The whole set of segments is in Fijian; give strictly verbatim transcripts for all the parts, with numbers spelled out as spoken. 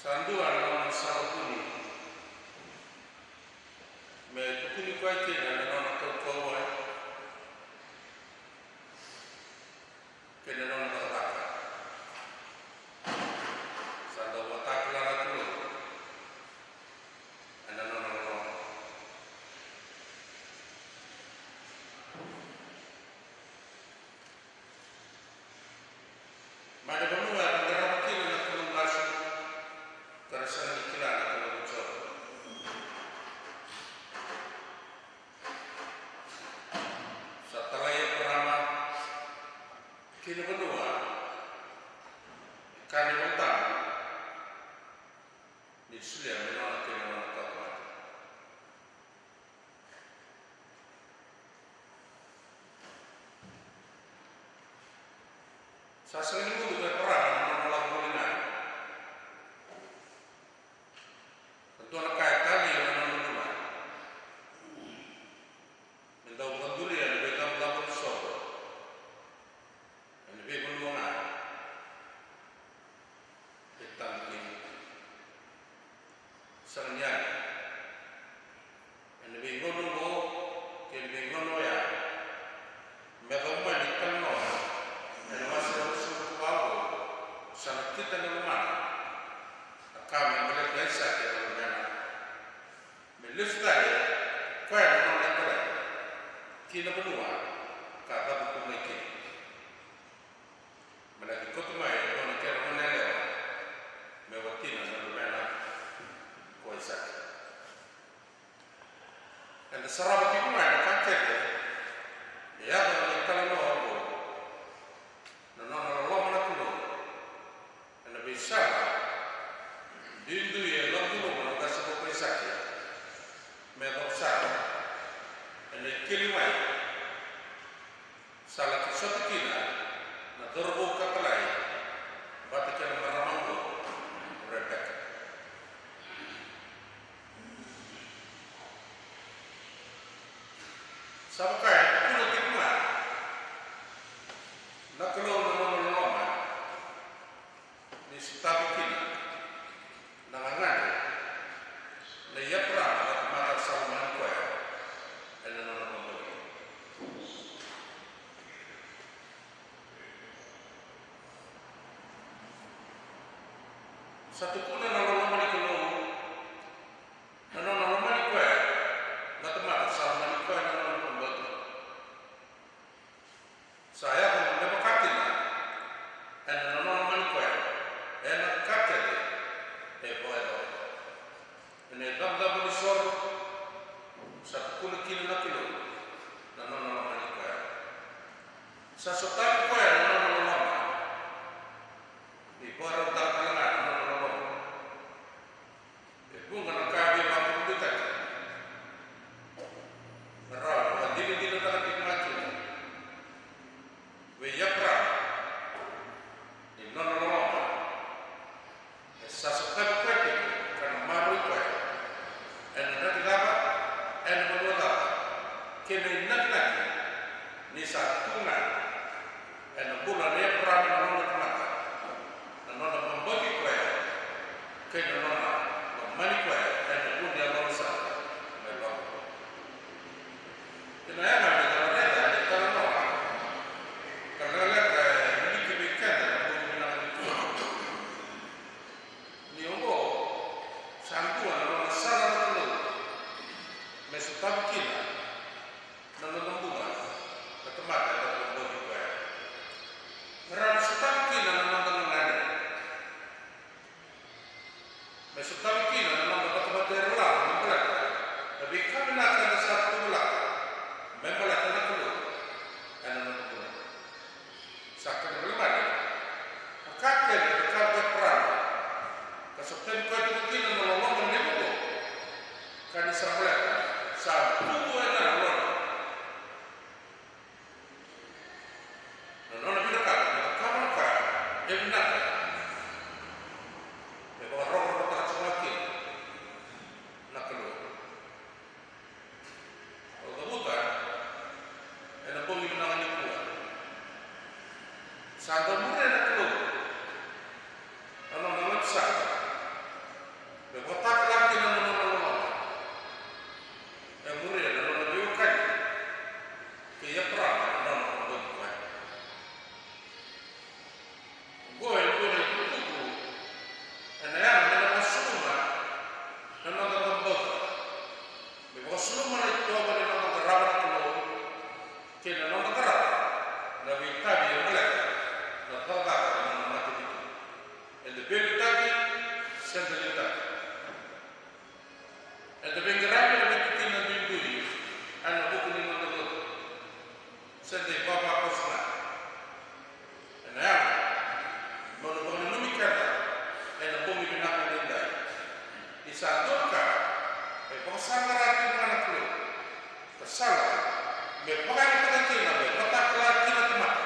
Sa dua na nona sala vuni me tukuni koya kina na nona kaukauwa kei na nona cakacaka. Sa dau vakatakila na Kalou ena nona loloma. Mai na vanua era qarava kina na Kalou lasu, ka ra sega ni kila na Kalou Jiova. Sa talai Eparama ki na vanua e kaya na iVolatabu ni solia me nona kei na nona tauvimate. Sa sega ni mudu vei Eparama na nona lako voli ga. Sa dua na ka e taleitaka na nona bula me dau vakaduria na veicabocabo ni soro ena veivanua ga e tadu kina. Sega ni yali ena veigauna oqo kei na veigauna oya. Me yacova mai na italanoa ena wase ruasagavulu ka va oqo, sa nakita na lomana na ka me baleti Aisake na luvena, me lesu tale koya na nona italai ki na vanua ka cavutu mai kina. Me laki kauta mai e dua na kena goneyalewa me watina na luvena ko Aisake. Eda sarava tiko mai na ka kece e yaco ena italanoa oqo, na nona loloma na Kalou ena veisala duidui e lako curuma na qase vou ko Aisake, me yacova sara ena ikeli mai sa laki sota kina na cauravou ka talai vata kei na marama oqo o Repeka. Sa vaka e tukuna tiko ga na Kalou na nona loloma ni sotavi kina na gagadre nei Eparama na tamata sa lomani koya ena nona vakabauta. Sa tukuna na loloma ni Kalou na nona lomani koya na tamata sa lomani koya ena nona vakabauta. Sa yaco me vaka kina ena nona lomani koya ena ka kece e vakayacora. Ena icabocabo ni soro sa tukuna kina na Kalou na nona lomani koya. Sa sotavi koya na nona loloma. Ni vakarautaka tale ga na nona loloma. E vuqa na ka e veivakurabuitaki me rawa ni vakadinadinataka tiko ga kina vei Eparama ni nona loloma e sa sotavi koya tiko ka na maroroi koya ena draki cava, ena vanua cava, kei na inakinaki ni sa tu ga ena bula nei Eparama na nona tamata na nona vakabauti koya kei na nona lomani koya ena vu ni yalona sara mai loma. Ena yaga me da raica ena italanoa ka lekaleka e wiliki vei keda ena bogi vinaka nikua. Ni oqo sa dua na nona sala na Kalou me sotavi kina na noda bula na tamata eda vakabauti koya. Me rawa ni sotavi kina na noda gagadre. Me sotavi kina na noda vatavata ira lala me baleta na veika vinaka eda sa tuvalaka me baleta na Kalou ena noda bula. Sa kena ibalebale na ka kece e cakava o Eparama ka sotavi koya tiko kina na loloma levu oqo. Ka ni sa baleta sa tu ena loloma. Na nona vinakata me cakava na ka e vinaka me vakarokorokotaka tiko ga kina na Kalou. Au cavuta ena bogi vinaka nikua, sa dau muria na Kalou na nona gaunisala Kei Eparaama na nona vakabauti koya. Oqo e dua na itukutuku ena yaga me na vakasuluma na noda vakabauta. Me vakasuluma na itovo ni noda qarava na Kalou kei na noda qarava na veitavi e baleta na cakacaka ni nona matanitu. Eda veiliutaki se da liutaki. Eda veiqaravi ena veitikina duidui ena vuku ni noda lotu se da ivavakoso ga. Ena yaga meu na vakananumi keda ena bogi vinaka edaidai ni sa dua na ka e vakasaqara tiko ga na Kalou, ka sala me vakayagataka kina me vakatakila kina na tamata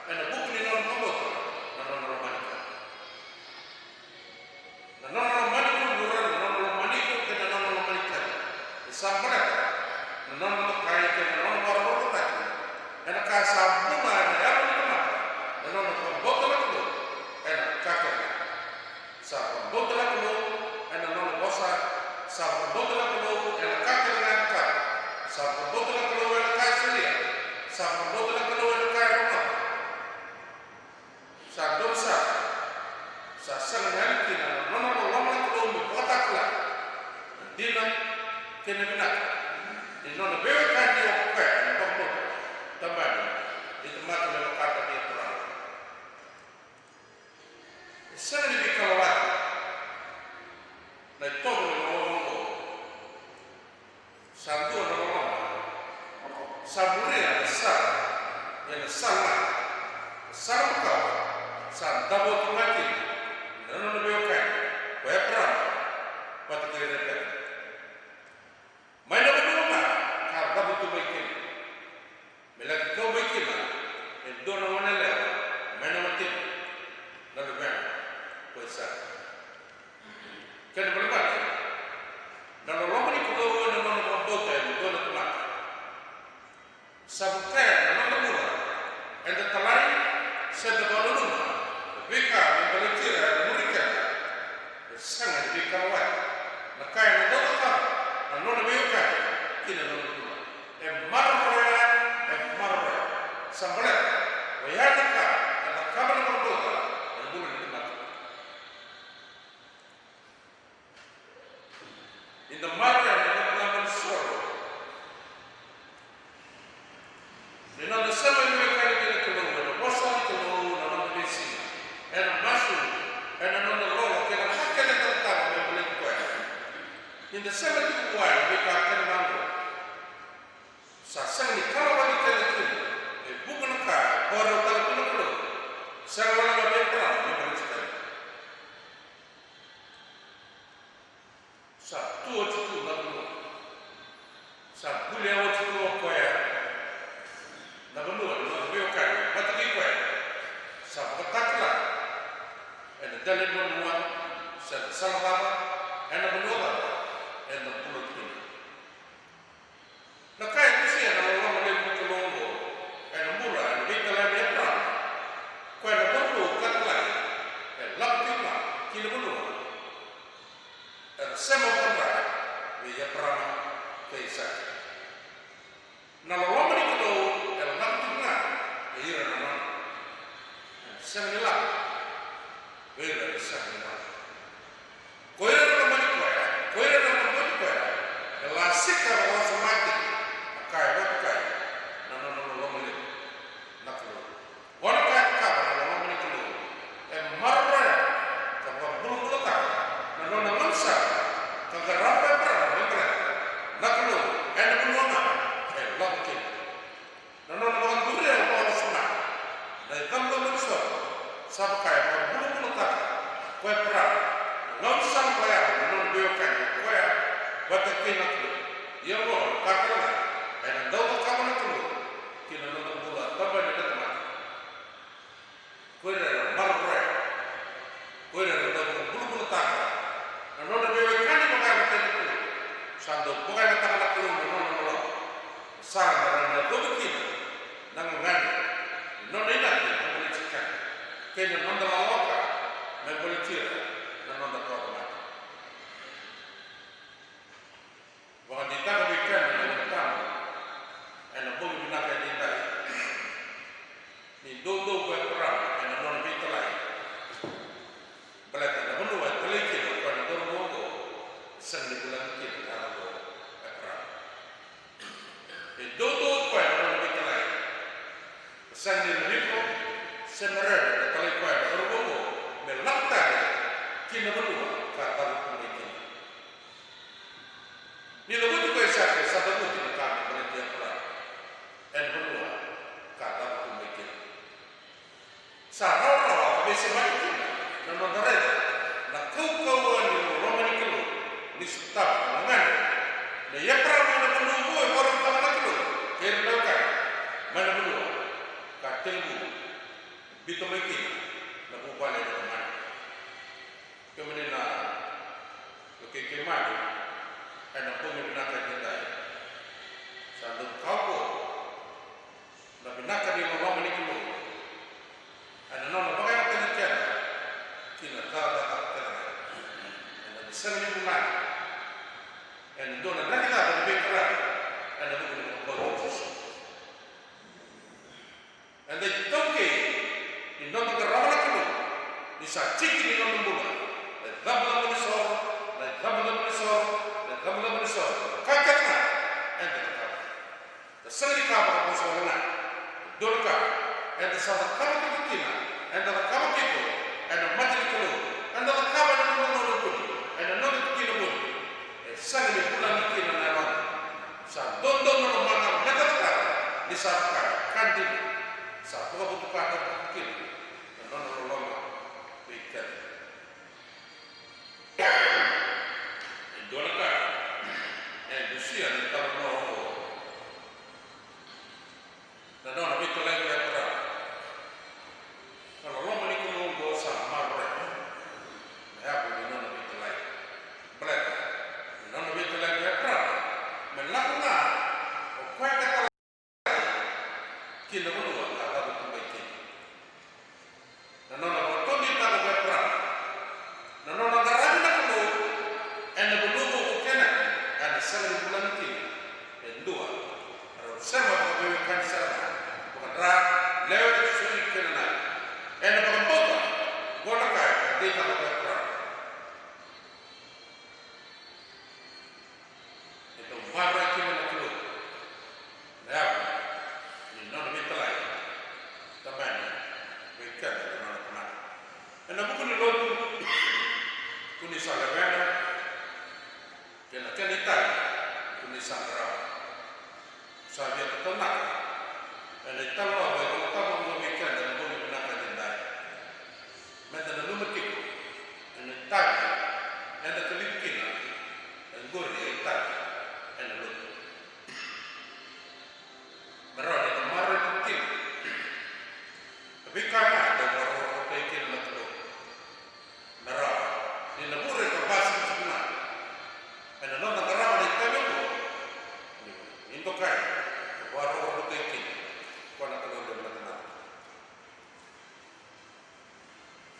ena vuku ni nona vakabauta na nona lomani koya. Na nona lomani vuravura, na nona lomani iko kei na nona lomani keda. E sa baleta na nona dokai kei na nona vakarokorokotaki ena ka sa bula ena yalo ni tamata, na nona vakabauta na Kalou ena ka kece ga. Sa vakabauta na Kalou ena nona vosa, sa vakabauta na Kalou ena ka kece ga e cakava, sa vakabauta na Kalou ena ka e solia, sa vakabauta na Kalou ena ka e rogoca. Sa donu sara, sa sega ni yali kina na nona loloma na Kalou me vakatakila na dina kei na vinaka ni nona veiwekani o koya na vakabauta, tabani ni tamata me vakataki Eparaama. E sega ni veikalawaci na itovo ni loloma oqo. Sa dua na loloma sa muria na sala, ia na sala, na sala makawa sa davo tu mai kina na nona veiwekani ko Eparaama vata kei Repeka. Mai na vanua ga ka davo tu mai kina, me laki kau mai kina e dua na goneyalewa mai na watina, na luvena ko Aisake. Kena ibalebale, na loloma ni Kalou ena nona vakabauta e dua na tamata. Sa vukea na noda bula eda talai se da vakananuma na veika me baleti ira era muri keda. E sega ni veikalawaci na ka ena dau cakava na nona veiwekani ki na noda bula. E maroroya, e maroroya. Sa baleta oya na ka e cakava na vakabauta ena bula ni tamata. Ni da maroroya na noda manisoro, ni noda sema ni wekani kei na Kalou, ena vosa ni Kalou, na noda veisiga, ena masu, ena noda lolo kei na ka kece eda cakava me baleti koya. Ni da sema tiko vua ena veika kece ga oqo, sa sega ni kalawaci keda kina e vuqa na ka e vakarautaka tu na Kalou. Sega wale ga vei Eparaama me baleti keda. Sa tu oti tu na vanua. Sa bulia oti tu o koya na vanua ni nona veiwekani vata kei koya. Sa vakatakila ena dela ni vanua se na sala cava, ena vanua cava ena bula kina. Na ka e dusia na loloma levu ni Kalou oqo ena bula ni veitalai nei Eparaama, koya na cauravou ka talai e lako tiko ga ki na vanua era sema vakadra vei Eparaama kei Aisake. Na loloma ni Kalou e lako tiko ga vei ira na nona. Ena sega ni lako vei ira era sega ni lako. Ko ira era lomani koya, ko ira era vakabauti koya, e lasika vakawasoma kina na ka e vakatokai na nona loloma levu na Kalou. Oqo na ka e cakava na loloma ni Kalou, e maroroya ka vakabulabulataka na nona gaunisala ka qarava ko Eparaama me baleta na Kalou ena vanua ga e lako kina. Na nona vakaduria vakawasoma na icabocabo ni soro sa vaka e vakabulabulataka ko Eparaama na gaunisala ko ya na nona veiwekani o koya vata kei na Kalou. Ia oqo na ka tale ga ena dau cakava na Kalou ki na noda bula tabani na tamata. Ko ira era maroroya, ko ira era dau vakabulabulataka na nona veiwekani vaka na kena Kalou, sa dau vakayagataka na Kalou na nona loloma. Sa na ra na yacovi kina na gagadre ni nona inaki me baleti keda kei na noda lawaka me baleti ira na noda tauvimate. Sega ni riko se na rere na talai koya na cauravou oqo me lako tale ki na vanua ka cavutu mai kina. Ni cavuti ko Aisake, sa cavuti na ka me baleti Eparaama ena vanua ka cavutu mai kina. Sa rawarawa ka veisemati kina na noda raica na kaukauwa ni loloma ni Kalou ni sotava na lagani nei Eparaama ena vanua oqo e vakarautaka na Kalou kei ira na wekana mai na vanua ka tekivu biuta mai kina na vuvale ni tamana. Kemuni na laki keimami ena bogi vinaka edaidai, sa dau kaukauwa na vinaka ni loloma ni Kalou ena nona vakayagataki keda ki na cakacaka kece ga. Ena sega ni vulagi ena dua na draki cava ni veiqaravi ena vuku ni vakabauta o Jisu. Eda itaukei ni noda qarava na Kalou ni sa tiki ni noda bula na icabocabo ni soro, na icabocabo ni soro, na icabocabo ni soro. Ka kece ga eda cakava. Da sega ni ka vakavosa wale ga. E dua na ka eda sa cakava tiko kina, eda cakava tiko ena mata ni Kalou, eda cakava ena noda gauna vuni, ena noda tikina vuni. E sega ni vulagi kina na yaloda. Sa dodonu na lomana me da cakava ni sa vaka ka dina. Sa vakavotukana tiko kina na nona loloma vei keda. E dua na ka e dusia na italanoa oqo. Na nona veitalai ko Eparaama. Na loloma ni Kalou oqo sa maroroi na yavu ni nona veitalai. Baleta na nona veitalai ko Eparaama me lako ga o koya ka talai ki na vanua ka cavutu mai kina. Na nona vakatoditaka ko Eparaama na nona qaravi na Kalou ena vanua ko Kenani, ena sega ni vulagi kina e dua. Rau sema vakaveiwekani sara ga, vakadra, lewe, sui, Kenani. Ena vakabauta, qo na ka e deitaka ko Eparaama. E dau maroroya kina na Kalou na yavu ni nona veitalai tabani vei keda na nona tamata. Ena vuku ni lotu ko ni sa lewena kei na kena itavi ko ni sa qarava. Sa via tataunaka ena italanoa e vakatama oqo vei keda ena bogi vinaka edaidai. Meda nanuma tiko ena itavi eda kacivi kina, e qori e itavi ena lotu. Me rawa ni da maroroi tiko kina na veika ga eda vakarokorokotaki kina na Kalou. Me rawa ni na vure ka basika tiko ga ena noda qarava na itavi oqo, ni dokai ka vakarokorokotaki kina ko na Kalou levu na tamata.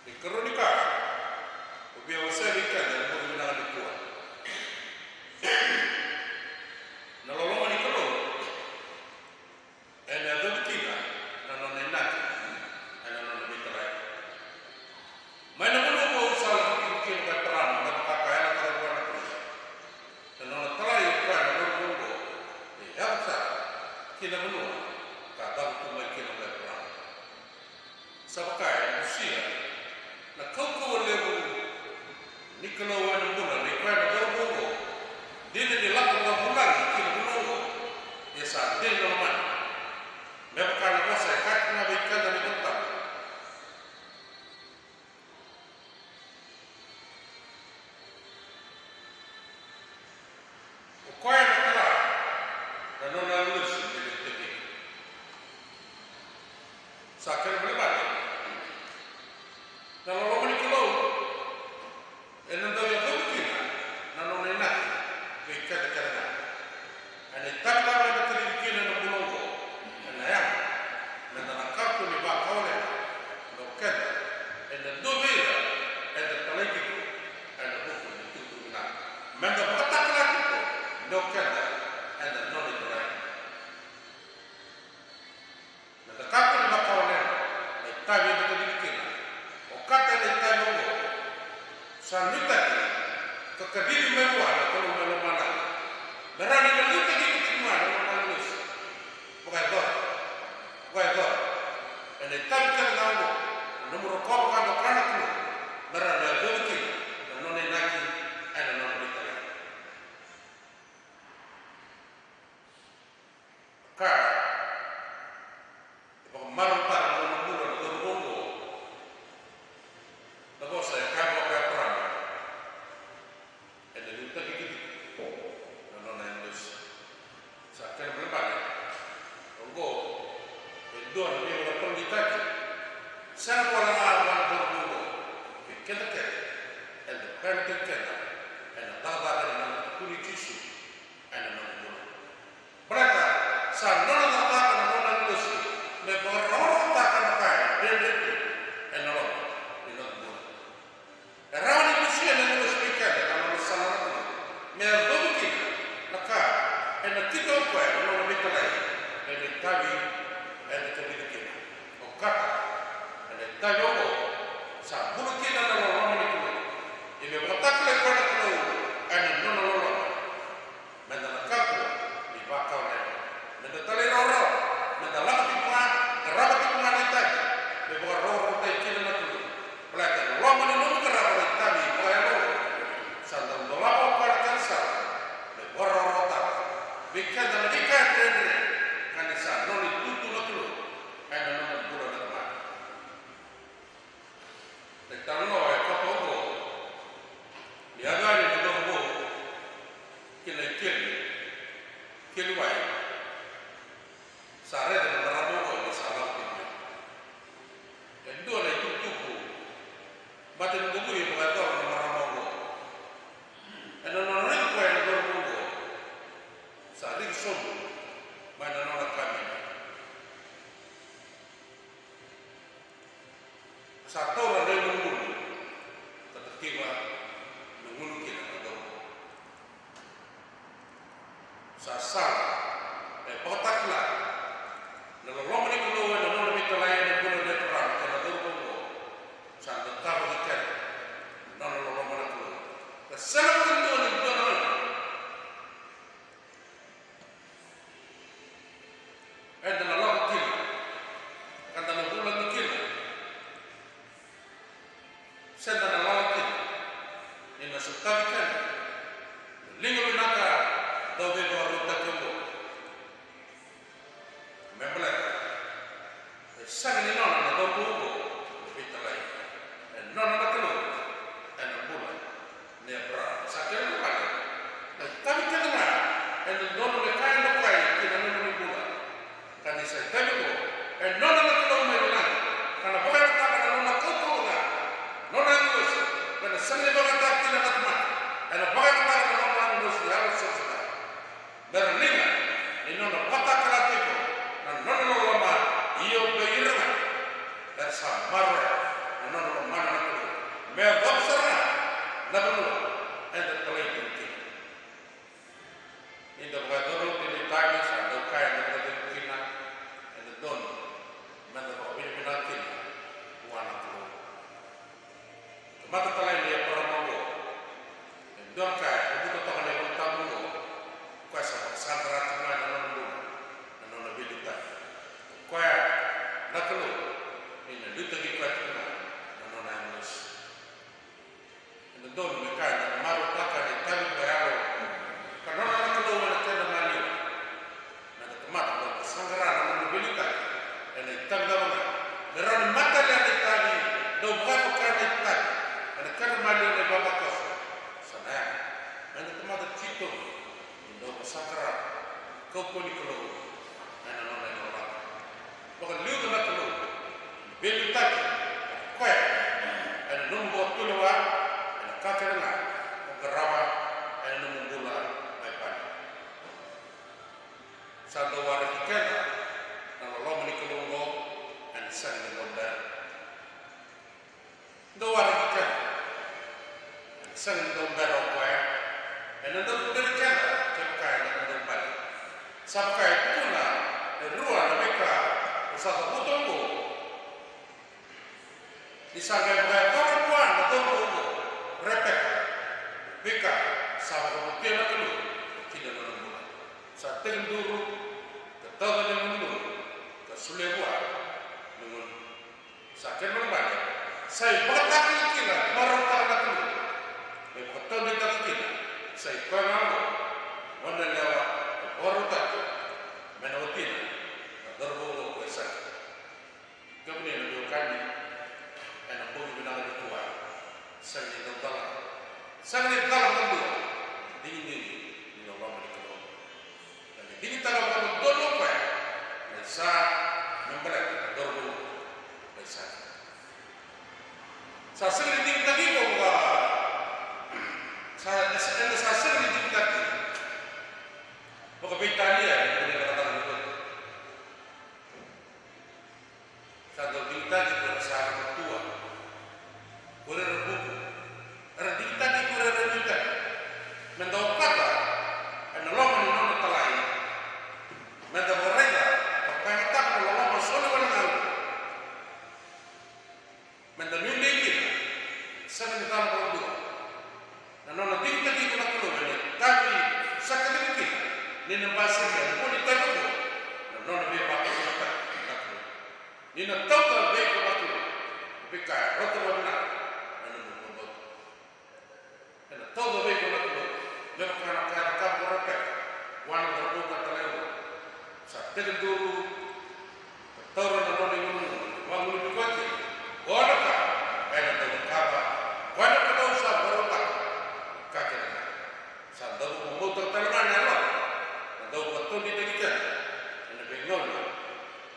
Ni karua ni ka au via wasea vei keda ena bogi vinaka nikua, na loloma ni Kalou ena yacovi kina na nona inaki ena nona veitalai. Mai na vanua ko au sa lako tiko kina ko Eparaama, me vaka ka yalataka vua na Kalou, na nona talai o koya na cauravou oqo, e yaco sara ki na vanua ka cavutu mai kina ko Eparaama. Sa vaka e dusia na kaukauwa levu ni Kalou ena bula nei koya na cauravou oqo. Dina ni lako vakavulagi ki na vanua oqo, ia sa dei na lomana. Me vaka na vosa e kaya kina vei keda na iVolatabu. O koya na kila na nona agilosi me liutaki iko. Sa kena ibalebale, na loloma ni Kalou ena dau yacovi kina na nona inaki vei keda kece ga. Ena itavi cava eda kacivi kina ena bula oqo, ena yaga meda na kakua ni vakawalena, me o keda eda dua vei ira eda talai tiko ena vuku ni itukutuku vinaka. Meda vakatakila tiko me o keda eda nona italai. Meda kakua ni vakawalena Dua na veivakatagitaki. Sega wale ga vua na cauravou oqo, vei keda kece eda vakayagataki keda ena cakacaka ni noda tukuni Jisu ena noda bula. Baleta sa nona cakacaka na nona agilosi me vakarawarawataka na ka e dredre tu ena loma ni noda bula. E rawa ni dusia na agilosi vei keda na nona sala na Kalou me yacovi kina na ka ena kitaka o koya na nona veitalai ena itavi eda tavica kina. Okata, ena itavi oqo sa bula kina na loloma ni Kalou. Ia me vakatakilai koya na Kalou ena nona loloma. Meda na kakua ni vakau laivi. Meda talairawarawa. Meda lako tiko ga, qarava tiko ga na itavi me vakarokorokotaki kina na Kalou. Baleta na loma ni nomu qarava na itavi vakayalo oqo, sa dau dolava o koya na kena sala me vakarawarawataka vei keda na veika dredre ka ni sa nona itutu na Kalou ena noda bula na tamata. Na italanoa e koto oqo ni yaco yani na cauravou ki na ikeli, ikeli wai. Sa raica na marama oqo ni sa lako tiko mai. E dua na itukutuku mataniqu e vakayacora na marama oqo. Ena nona raici koya na cauravou oqo, sa riki sobu mai na nona kameli. Sa taura na igunugunu ka takiva me gunu kina na cauravou. Sa sala e vakatakila na loloma ni Kalou ena nona veitalai ena bula nei Eparama kei na cauravou oqo. Sa dau tavaki keda na nona loloma na Kalou. Ka sega vakadua ni dua na gauna eda na lako kina, ka da na vulagi kina, se da na lako kina, ni na sotavi keda na liga vinaka dau veivakarautaki oqo. Me baleta e sega ni nona na cauravou oqo na veitalai, e nona na Kalou ena bula nei Eparama. Sa kena ibalebale na itavi kece ga e dodonu me kaya na kai ki na nomuni bula. Ka ni sa itavi oqo, e nona na Kalou mai lagi, ka na vakayagataka na nona kaukauwa ga, nona agilosi, ka na sega ni vakayagataka kina na tamata. Ena vakayagataka na nona agilosi ni yalo savasava. Me ra liga ni nona vakatakila tiko na nona loloma, io vei ira ga era sa maroroya na nona lomana na Kalou. Me yacova sara ga na vanua eda talai tiko kina. Ni da vakayacora oti na itavi, sa dau kaya na vakacegu kina, e dodonu meda vakavinavinaka kina vua na Kalou. Tamata talai nei Eparama oqo, e dua na ka e cavuta toka na iVolatabu oqo, o koya sa vakasaqara tiko ga na nona bula na nona veiliutaki. O koya na Kalou, ni na liutaki koya tiko ga na nona agilosi. E dodonu me ka eda na marautaka na itavi vakayalo ka nona na Kalou ena keda maliwa. Meda tamata dau vakasaqara na nona veiliutaki ena itavi cava ga. Me rawa ni matalia na itavi, dau vakayalo kaya na itavi ena keda maliwa na ivavakoso. Sa na yaga meda tamata titobu ni dau vakasaqara na kaukauwa ni Kalou ena nona ilakolako. Vakaliuca na Kalou na veiliutaki o koya ena nomu vakatulewa ena ka kece ga o qarava ena nomu bula mai vale. Sa dau waraki keda na loloma ni Kalou oqo, ena sega ni dau bera. Dau waraki keda, ena sega ni dau bera o koya. Ena dau tuberi keda kevaka eda na dau bale. Sa vaka e tukuna e rua na veika au sa cavuta oqo. Ni sa qai vakayacora vua na cauravou oqo o Repeka veika sa vakavotuya na Kalou ki na nona bula. Sa tekiduru ka tauca na igunugunu ka solia vua na gunu. Sa kena ibalebale, sa ivakatakilakila e vakarautaka na Kalou me vakataudeitaki kina. Sa i koya ga oqo na goneyalewa e vakarautaki mai na watina, na cauravou oqo ko Aisake. Kemuni na veiwekani, ena bogi vinaka nikua, sega ni dau cala, sega ni cala vakadua na digidigi ni loloma ni Kalou. Ena digitaka vakadodonu o koya na isa me baleta Sa sega ni digitaki iko vaka, sa, eda sa sega ni digitaki vakaveitalia ena veiqaravi ni lotu. Sa dau digitaki ko ira sa matua, ko ira era vuku, era digitaki ko ira era digitaki. Meda okata ena loma ni nona talai, meda vakaraica ka vakayagataka na loloma soli wale ga. Meda nuinui kina, sega ni cala vakadua. Na nona digitaki iko na Kalou ena itavi sa kacivi kina, ni na basika ena vua ni itavi oqo na nona veivakalougatataki na Kalou. Ni na tauca vei iko na Kalou na veika e rauta vakavinaka na nomu vakabauta. Ena tauca vei iko na Kalou me vaka na ka e cakava ko Repeka vua na cauravou ka talai oqo. Sa tekiduru ka taura na nona igunaguna, vagunuvi koya kina. Oya na ka ena dau cakava, oya na Kalou sa vakarautaka na ka kece ga. Sa dau vakabauta tale ga na yalona, na dau vakatoditaki keda ena veigauna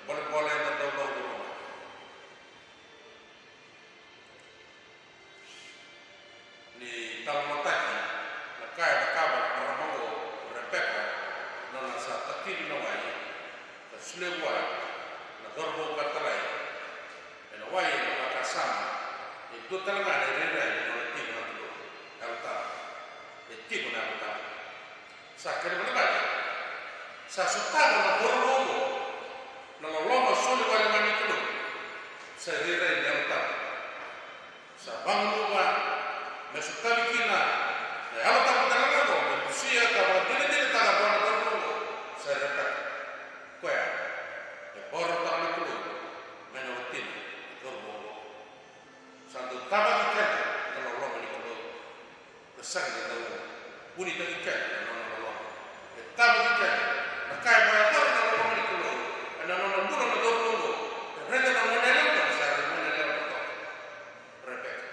bolebole eda dau lako curuma. Ni talanoataki na ka e cakava na marama oqo o Repeka, nona sa takili na wai ka solia vua na cauravou ka talai. Ena wai ena vakasama e dua tale ga na irairai ni nona tiko na Kalou, Yalo Tabu. E tiko na Yalo Tabu. Sa kena ibalebale, sa sotava na cauravou oqo na loloma soli wale ga ni Kalou. Sa irairai ni Yalo Tabu. Sa vagunuva me sotavi kina na Yalo Tabu tale ga oqo, me dusia ka vakadinadinataka vua na cauravou oqo. Sa Repeka, koya e vakarautaka na Kalou mai na watina na cauravou oqo. Sa dau tavaki keda na loloma ni Kalou. Ka sega ni dau vunitaki keda na nona loloma. E tavaki keda na ka e vakayacora na loloma ni Kalou ena nona bula na cauravou oqo. E raica na goneyalewa, sa raica na goneyalewa totoka o Repeka.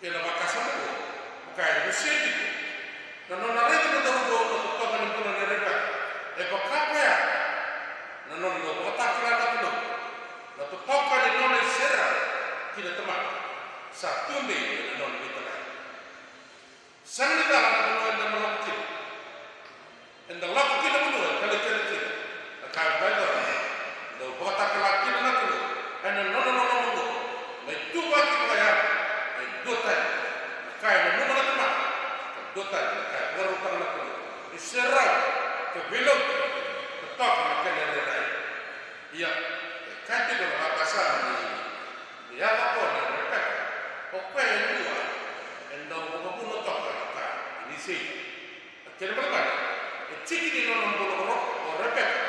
Kei na vakasama oqo, vaka e dusia tiko na nona raica na cauravou na totoka ni bula nei Repeka. E vaka koya na nona dau vakatakila na Kalou na totoka ni nona iserau ki na tamata sa tu dei ena nona veitalai. Sega ni cala na vanua eda na lako kina. Eda lako kina vanua e talai keda kina na ka e vakayacora. Dau vakatakila kina na Kalou ena nona loloma oqo, me ituvaki vakayalo e dua tani na ka e nanuma na tamata, ka dua tani na ka e vakarautaka na Kalou. Iserau ka veilauti ka toka na kena irairai. Ia, e kaya tiko na vakasama ni, ni yaco o koya na Repeka, o koya e dua e dau vakavuna toka na ka ni sega. Na kena ibalebale, e tiki ni nona bula o Ro-, o Repeka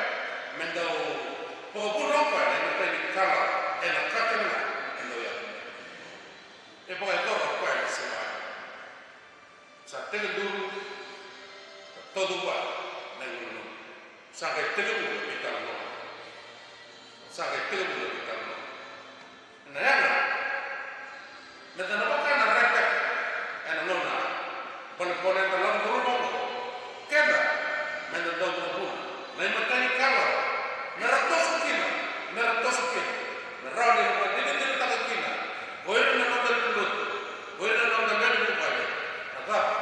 me dau vakavuna o koya na imatai ni kalawa ena ka kece ga e dau yaco. E vakayacora o koya na siga ya. Sa tekiduru ka tauca vua na igunaguna. Sa qai tekivu na veitalanoa. Sa qai tekivu na veitalanoa. Na yaga, meda na vaka na Repeka ena gauna bolebole eda lako curuma oqo. Keda meda dau vakavuna na imatai ni kalawa, me ra toso kina, me ra toso kina, me rawa ni ra vakadinadinataka kina o ira na noda lewe ni lotu, o ira na noda lewe ni vuvale, na cava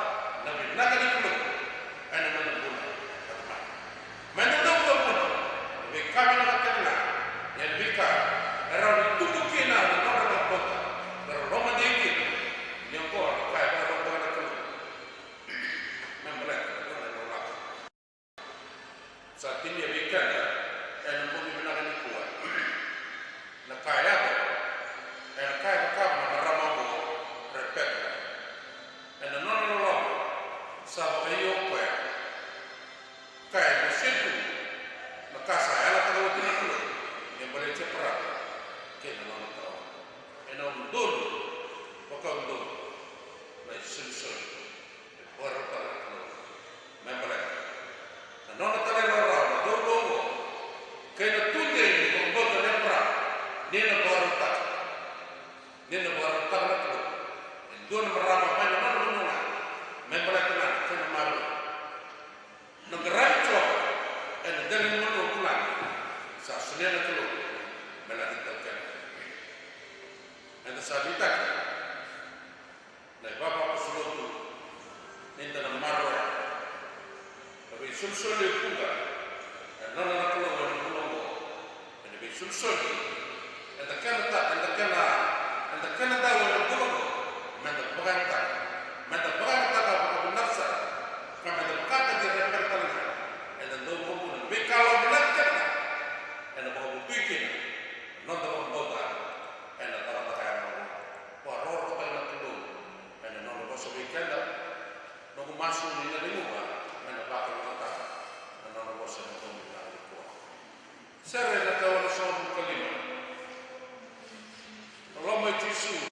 na vinaka ni Kalou ena noda bula na tamata. Meda dau vakavuna na veika vinaka kece ga, ia na veika e rawa ni tubu kina na nodra vakabauta, me ra lomadei kina ni oqo na ka e vakarautaka na Kalou me baleta na nona ilakolako. Sa tinia vei keda ena bogi vinaka nikua na ka e yaco, ena ka e cakava na marama oqo o Repeka. Ena nona loloma sa vakaio o koya. Ka e dusia tu na ka sa yalataka oti na Kalou me baleti Eparama kei na nona kawa. Ena udolu vakaudolu na isolisoli e vakarautaka na Kalou me baleta na nona talairawarawa na cauravou oqo, kei na tudei ni vakabauta nei Eparama, ni na vakarautaka, ni na vakarautaka na Kalou e dua na marama mai na nona vanua ga me baleta na kena marau. Na qaravi Jiova ena dela ni vanua vulagi, sa solia na Kalou Solisoli eda kena ta, eda kena, eda kena dau ena bula oqo, meda vakayagataka, meda vakayagataka vakavinaka sara, ka meda vakataki ira e bera tale ga ena dau vakavuna na veika vinaka kece ga ena vakavotui kina na noda vakabauta ena cakacaka yaga oqo. Vakarokorokotaki na Kalou ena nona vosa vei keda. Noqu masu ni na lumuva me na vakalougatataka na nona vosa ena bogi vinaka nikua. Sere ena